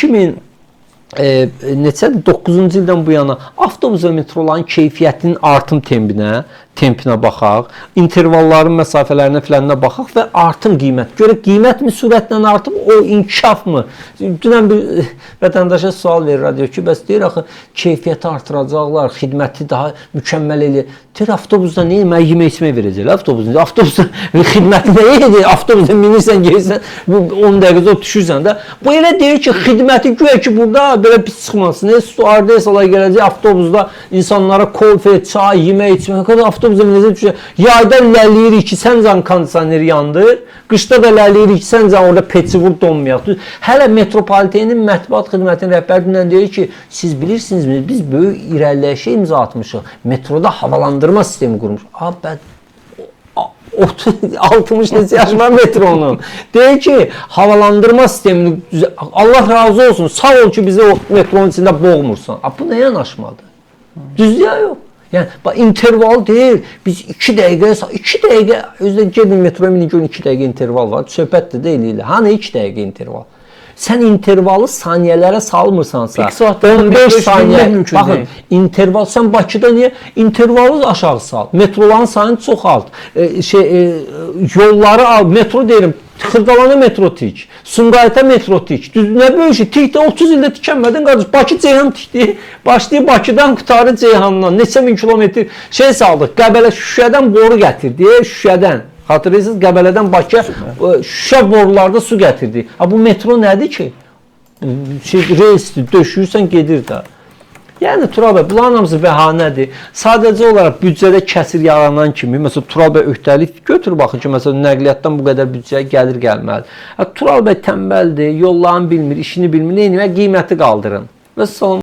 2000 neçədir? 9-cu ildən bu yana avtobus və metroların keyfiyyətinin artım tempinə baxaq, intervalların məsafələrinə filanına baxaq və artım qiymət. Görək qiymətmi sürətlə artıb, o inkişafmı? Dünən bir vətəndaşa sual verir radio ki, bəs deyir axı keyfiyyəti artıracaqlar, xidməti daha mükəmməl eləyir. Deyir avtobusda nə yemək, yemək içmək verəcəklər avtobusda. Avtobusda xidməti nə edir? Avtobusda minirsən, gəlirsən, 10 dəqiqə sonra düşürsən də. Bu elə deyir ki, xidməti güya ki burada belə pis çıxmasın. Stuardesalar gələcək avtobusda insanlara kofe, çay, yemək içmək, qədər avtobusa minəcək düşəcək. Yayda ləliyirik ki, sən can kondisioneri yandır. Qışda da ləliyirik ki, sən can orada peçi vur donmayaq. Hələ metropolitenin mətbuat xidmətinin rəhbəri dünən deyir ki, siz bilirsinizmi, biz böyük irəliləyişə imza atmışıq. Metroda havalandırma sistemi qurmuşuq. Abi, 30 60 neçə yaş var metronun. Deyir ki, havalandırma sistemini Allah razı olsun, sağ ol ki bizi o metronun içində boğmursan. A, bu nə yanaşmadır? Düzdür ya yox? Yəni bax interval deyil. Biz 2 dəqiqə, 2 dəqiqə özdə gedin metroya minin görün 2 dəqiqə interval var. Söhbət də eləyirlər. Hani 2 dəqiqə interval? Sən intervalı saniyələrə salmırsansa, Bir saatda 15 15 saniyə. mümkün Baxın, deyil. interval sən Bakıda niyə intervalı aşağı sal? Metroların sayını çoxalt. Yolları al, metro deyirəm, Xırdalana metro tik, Sumqayıta metro tik. Düz nə böyük şey, tik də 30 ildə tikənmədin qardaş. Bakı Ceyhan tikdi. Başlayır Bakıdan qurtarır Ceyhandan. Neçə min kilometr şey saldıq. Qəbələ Şuşədən boru gətirdi, Şuşədən. Xatırlayırsınız, Qəbələdən Bakıya şüşə borularda su gətirdi. Ha bu metro nədir ki? Şey relsdir, döşüyürsən gedir də. Yəni Tural bəy, bunların hamısı bəhanədir. Sadəcə olaraq büdcədə kəsir yaranan kimi, məsələn Tural bəy öhdəlik götür baxın ki, məsələn nəqliyyatdan bu qədər büdcəyə gəlir gəlməlidir. Ha, Tural bəy tənbəldir, yollarını bilmir, işini bilmir, nə edir? Qiyməti qaldırın. Və salam.